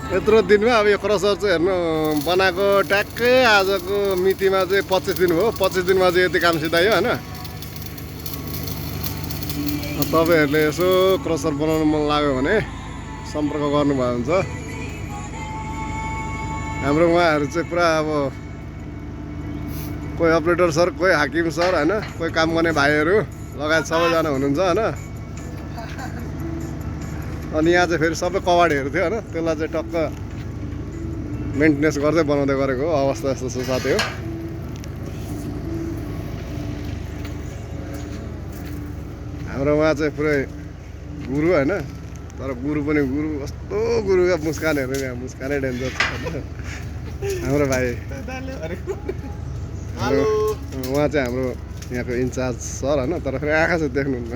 यत्रो दिनमा अब यो क्रसर चाहिँ हेर्नु बनाएको ट्याक्कै आजको मितिमा चाहिँ 25 दिन भयो। 25 दिनमा चाहिँ यति काम सिधायो होइन। तपाईँहरूले यसो क्रसर बनाउनु मन लाग्यो भने सम्पर्क गर्नुभयो हुन्छ। हाम्रो उहाँहरू चाहिँ पुरा अब कोही अपरेटर सर, कोही हाकिम सर होइन, कोही काम गर्ने भाइहरू लगायत सबैजना हुनुहुन्छ होइन। अनि यहाँ चाहिँ फेरि सबै कवाडीहरू थियो होइन, त्यसलाई चाहिँ टक्क मेन्टेनेन्स गर्दै बनाउँदै गरेको अवस्था यस्तो छ साथै हो। हाम्रो उहाँ चाहिँ पुरै गुरु होइन, तर गुरु पनि गुरु, कस्तो गुरुका मुस्कानहरू यहाँ मुस्कानै डेन्जर छ हाम्रो भाइ। उहाँ चाहिँ हाम्रो यहाँको इन्चार्ज सर होइन, तर फेरि आँखा चाहिँ देख्नुहुन्न।